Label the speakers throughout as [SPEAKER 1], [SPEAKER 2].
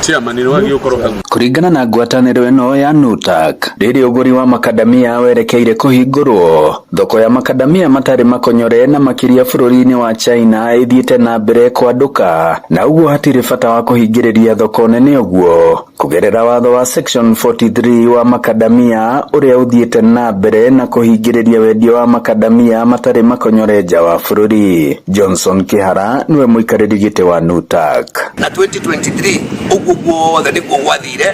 [SPEAKER 1] Chairman nĩ wagĩrĩirwo gũkorwo hau.
[SPEAKER 2] Kũringana na ngwatanĩro ĩno ya NUTAK, rĩrĩa ũgũri wa makadamia werekeire kũhingũrwo, thoko ya makadamia matarĩ makonyore na makĩria bũrũri-inĩ wa China ĩthiĩte na mbere kwanduka na ũguo hatirĩ bata wa kũhingĩrĩria thoko nene ũguo kũgerera watho wa section 43 wa makadamia ũrĩa ũthiĩte na mbere na kũhingĩrĩria wendia wa makadamia matarĩ makonyore nja wa bũrũri. Johnson Kĩhara nĩwe mũikarĩri gĩtĩ wa NUTAK.
[SPEAKER 3] Na 2023 ũguo guothe nĩguo gwathire,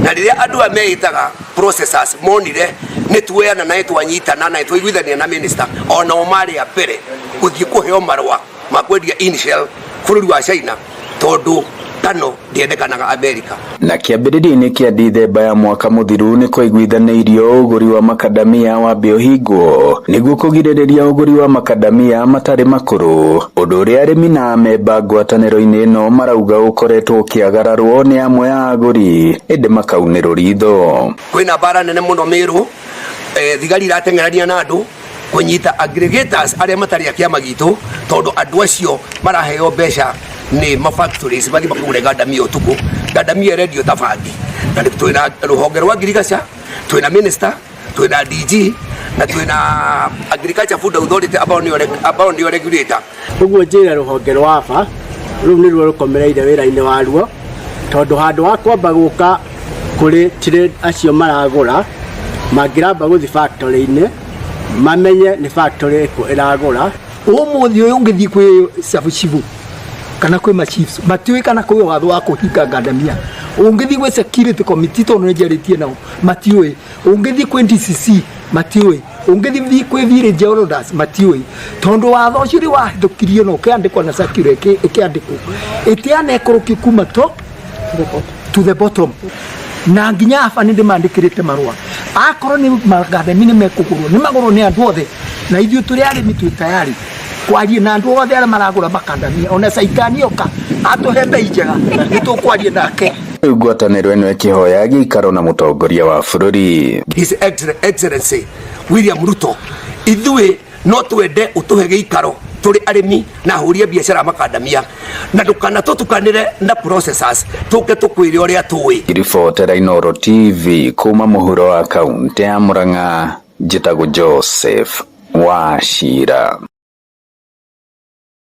[SPEAKER 3] na rĩrĩa andũ aya meĩtaga processors monire nĩ tuoyana na nĩ twanyitana na nĩ twaiguithania na minister, onao marĩ a mbere gũthiĩ kũheo marũa ma kwendia inshell bũrũri wa China, tondũ ngano ndĩendekanaga Amerika.
[SPEAKER 2] Na kĩambĩrĩria-inĩ kĩa Dithemba ya mwaka mũthiru nĩ kwaiguithanĩirio ũgũri wa makadamia wambe ũhingwo nĩguo kũgirĩrĩria ũgũri wa makadamia matarĩ makũrũ, ũndũ ũrĩa arĩmi na amemba ngwatanĩro-inĩ ĩno marauga ũkoretwo ũkĩagararwo nĩ amwe a agũri ĩndĩ makaunĩrwo ritho.
[SPEAKER 3] Kwĩna mbara nene mũno Mĩrũ, thigari irateng'erania na andũ kũnyita aggregators arĩa matarĩ a kĩama gitũ, tondũ andũ acio maraheo mbeca nĩ ma factories mathiĩ makagũre ngandamia ũtukũ. Ngandamia ĩrendio ta bangi, na twĩna rũhonge rwa ngirigaca, twĩna minister, twĩna DG na twĩna Agriculture Food Authority ambao nĩo regulator.
[SPEAKER 4] Ũguo njĩre rũhonge rwa ABA rũu nĩruo rũkomereire wĩra-inĩ waruo, tondũ handũ ha kwamba gũka kũrĩ trade acio maragũra, mangĩramba gũthiĩ factory-inĩ mamenye nĩ factory ĩrĩkũ ĩragũra.
[SPEAKER 5] Ũmũthĩ ũyũ ũngĩthiĩ kwĩ sub-chief kana kwĩ ma-chiefs, matiũĩ kana kwĩ watho wa kũhinga ngandamia. Ũngĩthiĩ gwĩ security committee, tondũ nĩ njarĩtie nao, matiũĩ. Ũngĩthiĩ kwĩ DCC, matiũĩ. Ũngĩthiĩ kwĩ village elders, matiũĩ, tondũ watho ũcio rĩ wahĩtũkirio na ũkĩandĩkwo na circular ĩkĩandĩkwo ĩtianekũrũkio kuma top to the bottom, na nginya aba nĩ ndĩmandĩkĩrĩte marũa. Akorwo nĩ makadamia nĩ mekũgũrwo, nĩ magũrwo nĩ andũ othe, na ithuĩ tũrĩ arĩmi twĩ tayari kwaria na andũ othe arĩa maragũra makandamia. Ona caitani oka atũhe mbei njega, nĩ tũkwaria nake.
[SPEAKER 2] Rĩu ngwatanĩro ĩno ĩkĩhoya gĩikaro na mũtongoria wa bũrũri
[SPEAKER 3] His Excellency William Ruto, ithuĩ no twende ũtũhe gĩikaro tũrĩ arĩmi na ahũri a biacara a makandamia, na ndũkanatũtukanĩre na processors, tũke tũkwĩre ũrĩa tũĩ.
[SPEAKER 2] Ribotera Inooro TV kuma mũhuro wa kaunti ya Murang'a, njĩtagwo Joseph Wachira.